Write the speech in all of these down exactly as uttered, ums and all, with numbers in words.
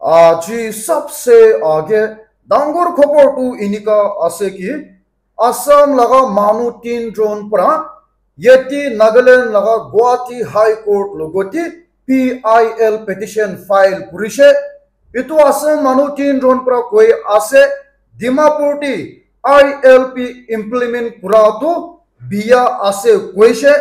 Aji sabse aage dangor khobor tu enika ase ki Assam laga manu tinjon para yate Nagaland laga Guwahati High Court logote P I L petition file kurishe. Etu Assam manu tinjon para koi ase Dimapur te I L P implement kura tu biya ase koishe.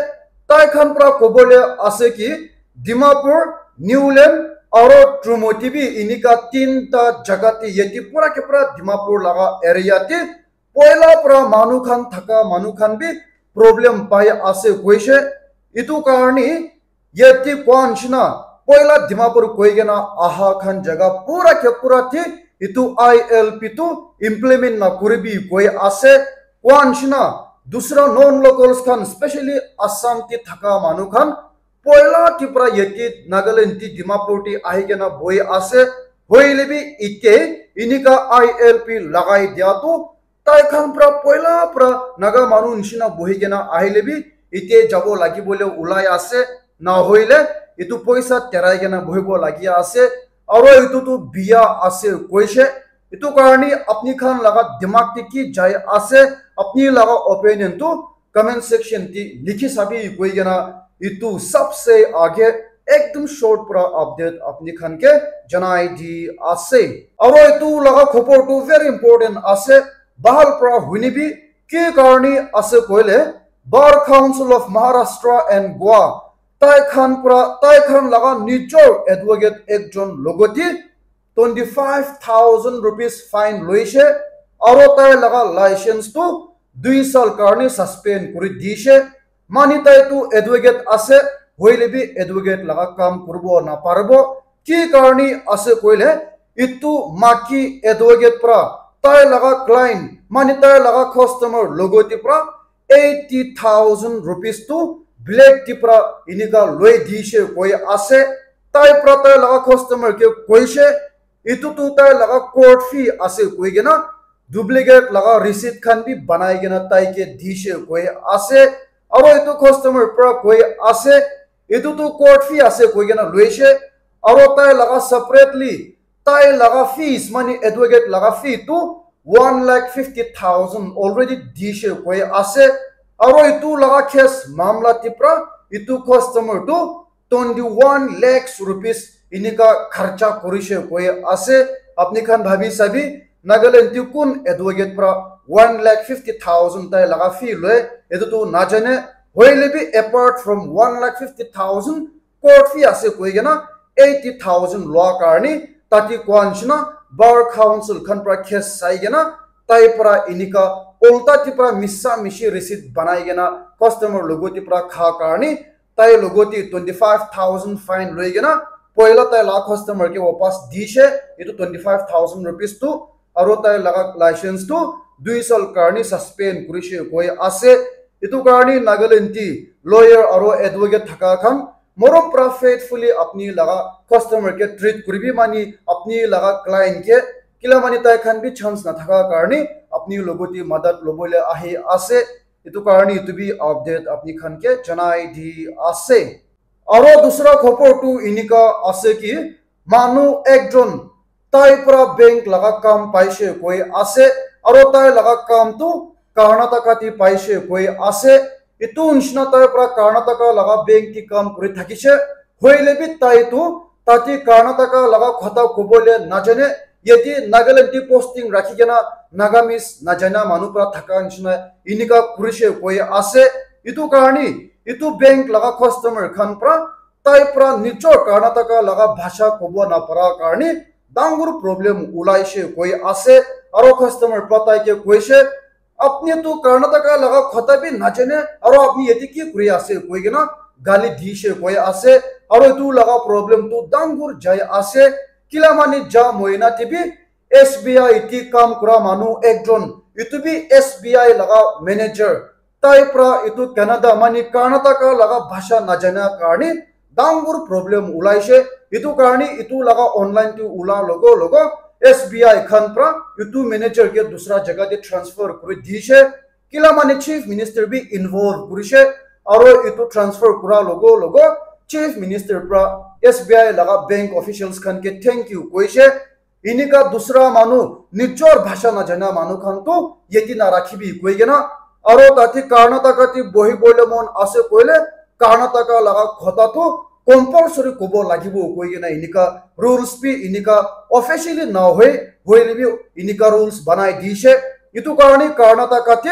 Tai khan para kobole ase ki Dimapur, Niuland aro Trumoti bi enika tinta jaga te yate pura ke pura Dimapur laga area te poila para manu khan thaka manu khan bi problem pai ase koishe. Etu karne yate koa nishina poila Dimapur koi kena aha khan jaga pura ke pura te etu I L P tu implement na kuribi koi ase. Koa nishina dusra non locals khan, specially Assam te thaka manu khan poila te para yate Nagaland te Dimapur te ahi kena boi ase. Hoile bi ite enika I L P lagai dia tu tai khan para poila para Naga manu nishina bohi kena ahile bi ite jabo lagi bole ulai ase, na hoile etu poisa terai kena bohibo lagi ase, aro etu tu biya ase koishe. Etu karne apni khan laga dimag te ki jai ase, apni laga opinion tu comment section te likhi sabi koi kena etu sabse aage ekdum short para update apni khan ke janai di ase. Aro etu laga khobor tu very important ase, bahal para huni bi ki karne ase koile Bar Council of Maharashtra and Goa tai khan para tai khan laga nijor advocate ekjon logote twenty five thousand rupees fine loishe aro tai laga license tu dui sal karne suspend kuri dishe. Mani tai tu advocate ase, hoile bi advocate laga kam kuribo na paribo. Ki karne ase koile etu maki advocate para tai laga client mani tai laga customer logote para eighty thousand rupees tu black te para enika loi dishe koi ase. Tai para tai laga customer ke koishe etu tu tai laga court fee ase koi kena duplicate laga receipt khan bi banai kena tai ke dishe koi ase. Aro etu customer para koi ase etu tu court fee ase koi kena loishe. Aro tai laga separately tai laga fees mani advocate laga fee tu one lakh fifty thousand already dishe koi ase. Aro etu laga case mamla te para etu customer tu twenty one lakhs rupees enika kharcha kurishe koi ase. Apni khan bhabi sabi Nagaland te kun advocate para one lakh fifty thousand tai laga fee loi etu tu najane, hoile bi apart from one lakh fifty thousand court fee ase koi kena eighty thousand loa karne tate koa nishina Bar Council khan para case sai kena tai para enika ulta te para misa mishi receipt banai kena customer logote para kha karne tai logote twenty five thousand fine loi kena poila tai laga customer ke wapas dishe etu twenty five thousand rupees tu aro tai laga license tu dui sal karne suspend kurishe koi ase. Etu karne Nagaland te lawyer aro advocate thaka khan morom para faithfully apni laga customer ke treat kuribi mani apni laga client ke kila mani tai khan bi chance na thaka karne apni logote madad lobole ahi ase. Etu karne etu bi update apni khan ke janai di ase. Aro dusra khobor tu enika ase ki manu ekjon tai para bank laga kam paishe koi ase, aro tai laga kam tu Karnataka te paishe koi ase. Etu nishina tai para Karnataka laga bank te kam kuri thakishe, hoile bi tai tu tate Karnataka laga kotha kobole najane, yate Nagaland te posting rakhi kena Nagamese najana manu para thaka nishina enika kurishe koi ase. Etu karne etu bank laga customer khan para tai para nijor Karnataka laga bhasha kobo na para karne dangor problem ulaishe koi ase. Aro customer para tai ke koishe, "Apni tu Karnataka laga kotha bi najane, aro apni yate ki kuri ase?" koi kena gali dishe koi ase. Aro etu laga problem tu dangor jai ase. Kila mani ja moina te bi S B I te kam kura manu ekjon, etu bi S B I laga manager, tai para etu Canada mani Karnataka laga bhasha najana karne dangor problem ulaishe. Etu karne etu laga online te ula logo logo S B I khan para etu manager ke dusra jaga te transfer kuri dishe. Kila mani chief minister bi involve kurishe, aro etu transfer kura logo logo Chief Minister pra S B I laga bank officials khan ke thank you koise. Inika dusra manu nijor bhasha najana manu khan tu yeti na rakhibi koi kena. Aro tati Karnataka ti bohi bole mon ase koile Karnataka laga khota tu compulsory kobo lagibo koi kena inika rules bi inika officially na hoi hoile bi inika rules banai dishe. Itu karone Karnataka ti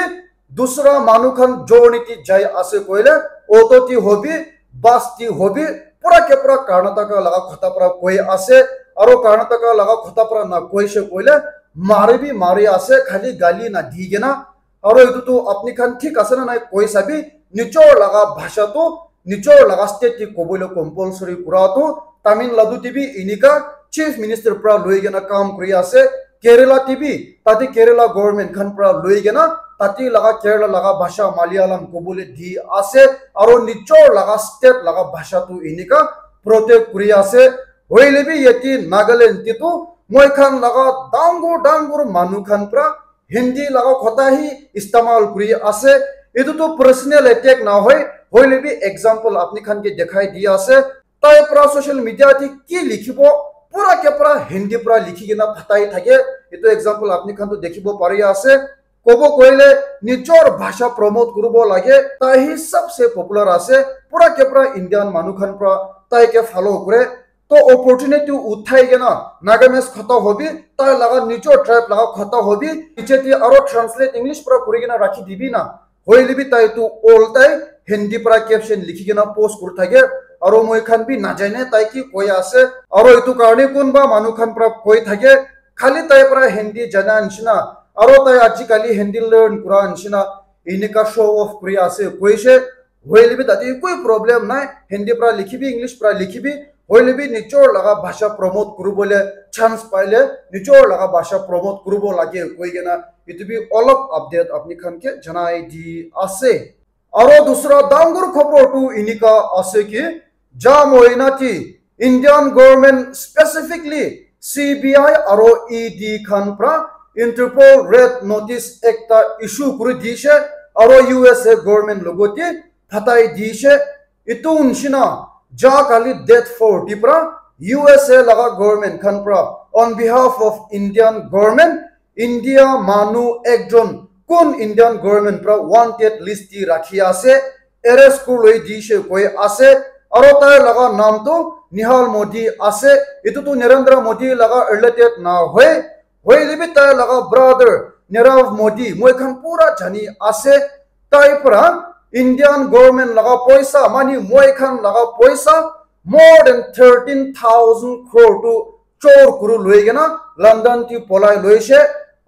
dusra manu khan journey ti jai ase koile auto ti hobi, bus ti hobi, pura ke pura Karnataka laga khota para koi ase. Aro Karnataka laga khota para na koise koile mari bi mari ase, khali gali na di kena. Aro itu tu apni khan thik ase na nai koi sabi, nijor laga bhasha tu nijor laga state ti kobole compulsory kura tu Tamil Nadu ti bi inika chief minister pra loi kena kam kuri ase. Kerala ti bi tate Kerala government khan pra loi kena tate laga Kerala laga bhasha Malayalam kobole di ase. Aro nijor laga state laga bhasha tu inika protect kuri ase. Hoile bi yeti Nagaland ti tu moi khan laga dangor dangor manu khan pra Hindi laga khota hi istemal kuri ase. Itu tu personal attack na hoi, hoile bi example apni khan ke dekhai di ase. Tai pra social media te ki likhibo, pura ke pura Hindi pra likhi kena phatai thake. Itu example apni khan tu dekhibo pari ase. Kobo koile nijor bhasha promote kuribo lage, tai hi sabse popular ase. Pura ke pura Indian manu khan pra tai ke follow kure. To opportunity uthai kena Nagamese khota hobi, tai laga nijor tribe laga khota hobi, piche te aro translate English pra kuri kena rakhi dibi na. Hoile bi tai tu all tai Hindi pra caption likhi kena post kuri thake, aro moi khan bi najane tai ki koi ase, aro itu karone kunba manu khan pra koi thake, khali tai pra Hindi jana nishina, aro tai ajikali Hindi learn kura nishina, inika show off kuri ase koise. Hoile bi tate koi problem nai, Hindi pra likhibi, English pra likhibi, hoile bi nijor laga bhasha promote kuribole chance paile nijor laga bhasha promote kuribo lage koi kena itu bi olop update apni khan ke janai di ase. Aro dusra dangor khobor tu inika ase ki, ja mohina ti Indian government specifically C B I aro E D khan pra Interpol red notice ekta issue kuri dishe aro U S A government logote phatai dishe. Itu nishina ja kali date four ti pra U S A laga government khan pra on behalf of Indian government India manu ekjon kun Indian government pra wanted list ti rakhi ase, arrest kuri loi dishe koi ase, aro tai laga naam tu Nirav Modi ase. Itu tu Narendra Modi laga related na hoi, hoile bi tai laga brother Nirav Modi moi khan pura jani ase. Tai pra Indian government laga poisa, mani moi khan laga poisa more than thirteen thousand crore tu chor kuru loi kena London ti polai loise,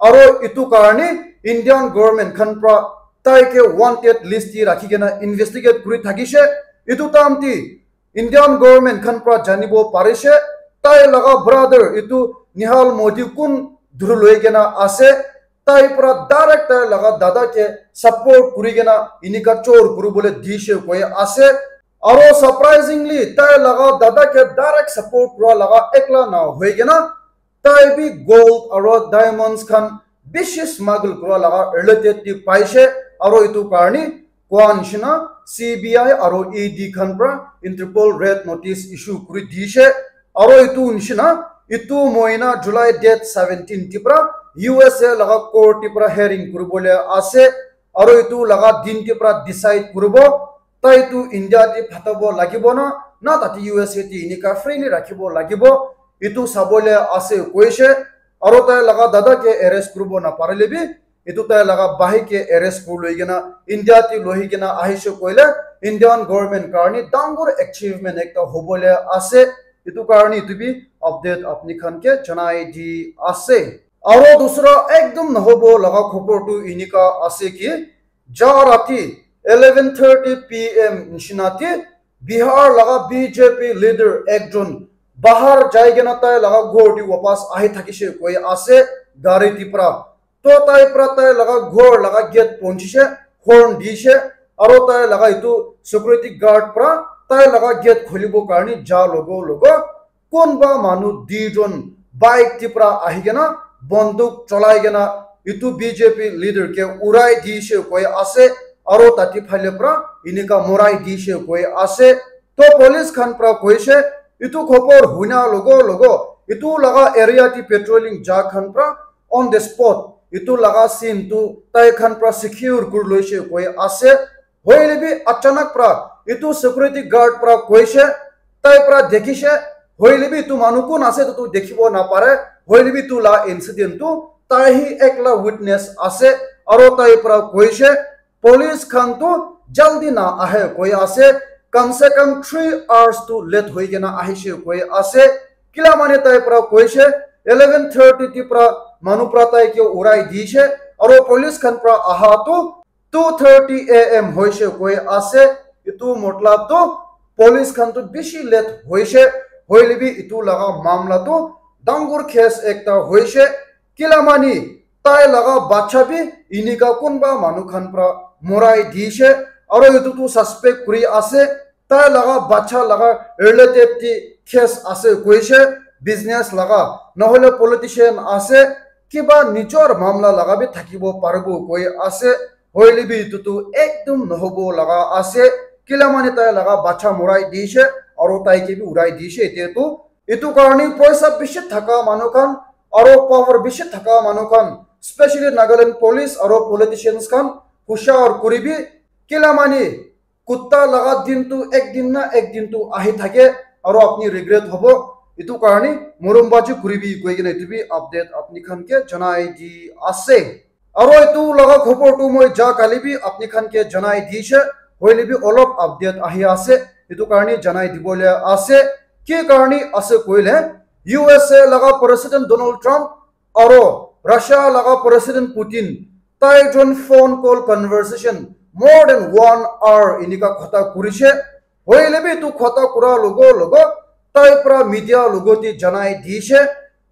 aro itu karone Indian government khan pra tai ke wanted list ti rakhi kena investigate kuri thakise. Itu time ti Indian government khan pra janibo parise, tai laga brother itu Nirav Modi kun dhuru loi kena ase, tai pra direct tai laga dada ke support kuri kena inika chor kuru bole dishe koi ase. Aro surprisingly, tai laga dada ke direct support kura laga ekla na hoi kena, tai bi gold aro diamonds khan bishi smuggle kura laga related ti paise, aro itu karone kua nishina C B I aro E D khan pra Interpol red notice issue kuri dishe, aro itu nishina itu mohina July date seventeen ti pra U S A laga court ti pra hearing kuribole ase, aro itu laga din ti pra decide kuribo tai tu India ti phatabo lagibo na, na tate U S A ti inika freely rakhibo lagibo, itu sabole ase koise. Aro tai laga dada ke arrest kuribo na parile bi, itu tai laga bhai ke arrest kuri loi kena India ti lohi kena ahise koile Indian government karone dangor achievement ekta hobole ase. Itu karone itu bi update apni khan ke janai di ase. Aro dusra ekdom nahobo laga khobor tu inika ase ki, ja rati eleven thirty P M nishina te Bihar laga B J P leader ekjon bahar jai kena tai laga ghor te wapas ahi thakise koi ase gari te pra. To tai pra tai laga ghor laga gate ponchise, horn dishe, aro tai laga itu security guard pra tai laga gate kholibo karone ja logo logo kunba manu duijon bike te pra ahi kena bonduk cholai kena itu B J P leader ke urai dishe koi ase, aro tate phale pra inika morai dishe koi ase. To police khan pra koishe, itu khobor huna logo logo itu laga area te patrolling ja khan pra on the spot itu laga scene tu tai khan pra secure kuri loishe koi ase. Hoile bi achanak pra itu security guard pra koishe, tai pra dekhishe, hoile bi itu manu kun ase itu tu dikhibo napare, hoile bi itu la incident tu tai hi ekla witness ase, aro tai pra koishe, police khan tu jaldi na ahe koi ase, kam se kam three hours tu late hoi kena ahishe koi ase, kila mane tai pra koishe, eleven thirty ti pra manu pra tai ke urai dishe, aro police khan pra aha tu two thirty a m hoishe koi ase. Itu matlab tu police khan tu bishi late hoishe, hoile bi itu laga mamla tu dangor case ekta hoishe, kila mani tai laga bacha bi inika kunba manu khan pra morai dishe, aro itu tu suspect kuri ase, tai laga bacha laga related ti case ase koishe, business laga, nohole politician ase, kiba nijor mamla laga bi thakibo paribo koi ase, hoile bi itu tu ekdum nohobo laga ase, kila mane tai laga bacha morai dishe, aro tai ke bi urai dishe, ete tu, itu karni poisa bishi thaka manu khan, aro power bishi thaka manu khan, specially Nagaland police aro politicians khan, hushar kuribi, kila mane kutta laga din tu ek din na ek din tu ahi thake, aro apni regret hobo. Itu karni morom baji kuribi koi kena itu bi update apni khan ke janai di ase. Aro itu laga khobor tu moi ja kali bi apni khan ke janai dishe, hoile bi olop update ahi ase, itu karni janai dibole ase. Ki karni ase koile, U S A laga President Donald Trump aro Russia laga President Putin tai jon phone call conversation more than one hour inika khota kurishe. Hoile bi itu khota kura logo logo tai pra media logo te janai dishe,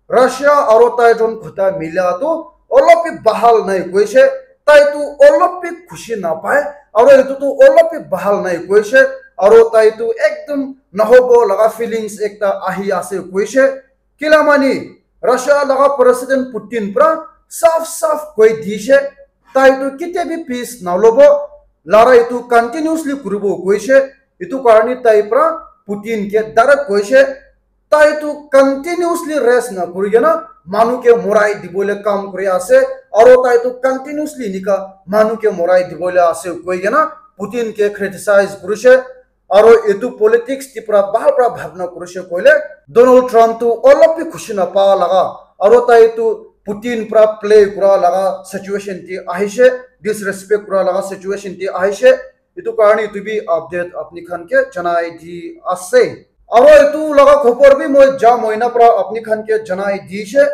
Russia aro tai jon khota mila tu olop bi bahal nai koishe, tai tu olop bi khushi napai, aro itu tu olop bi bahal nai koishe, aro tai tu ekdum nahobo laga feelings ekta ahi ase koishe. Kila mani, Russia laga President Putin pra saf saf koi dishe, tai tu ketia bi peace nalobo, larai tu continuously kuribo koishe, itu karni tai pra Putin ke direct koishe, tai tu continuously rest na kuri kena manu ke morai dibole kam kuri ase, aro tai tu continuously nika manu ke morai dibole ase koi kena Putin ke criticize kurishe, aro etu politics te pra bahal pra bhabna kurishe koile, Donald Trump tu olop bi khushi napa laga, aro tai tu Putin pra play kura laga situation te ahishe, disrespect kura laga situation te ahishe. Etu karni etu bi update apni khan ke janai di ase. Aro etu laga khobor bi moi ja moina pra apni khan ke janai dishe.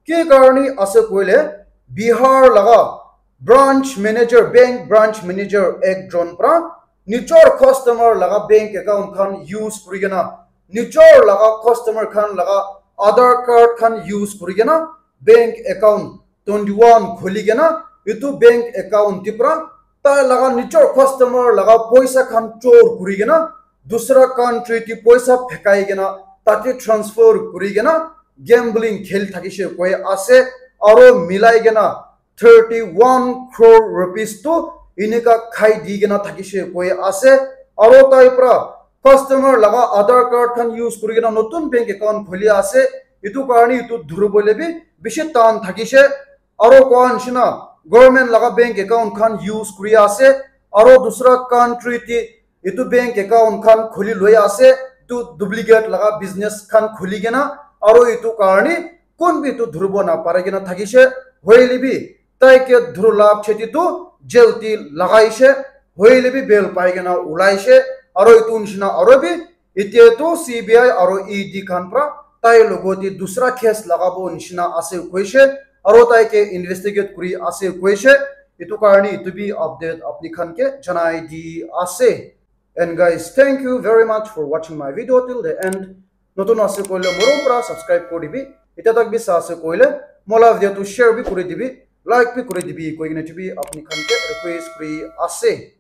Ki karni ase koile, Bihar laga branch manager, bank branch manager ekjon pra nijor customer laga bank account khan use kuri kena, nijor laga customer khan laga Aadhaar card khan use kuri kena bank account twenty one khuli kena, etu bank account te pra tai laga nijor customer laga poisa khan chor kuri kena, dusra country te poisa phekai kena, tate transfer kuri kena, gambling khel thakishe koi ase, aro milai kena thirty one crore rupees tu inika khai di kena thakishe koi ase, aro tai pra customer laga Aadhaar card khan use kuri kena notun bank account khuli ase, etu karni etu dhuribole bi bishi tan thakishe, aro koa nishina government laga bank account khan use kuri ase, aro dusra country te etu bank account khan khuli loi ase, etu duplicate laga business khan khuli kena, aro etu karni kun bi etu dhuribo na pari kena thakishe, hoile bi tai ke dhurila cheti tu jail te lagaishe, hoile bi bail pai kena ulaishe, aro etu nishina aro bi Itya tu C B I aro E D khan pra tai logot te dusra case lagabo nishina ase koishe, aro tai ke investigate kuri ase koishe. Etu karni etu bi update apni khan ke janai di ase. And guys, thank you very much for watching my video till the end. Notun ase koile morom pra subscribe kuri dibi. Itya tak bi sa ase koile mola video tu share bi kuri dibi, like bi kuri dibi koi kena etu bi apni khan ke request kuri ase.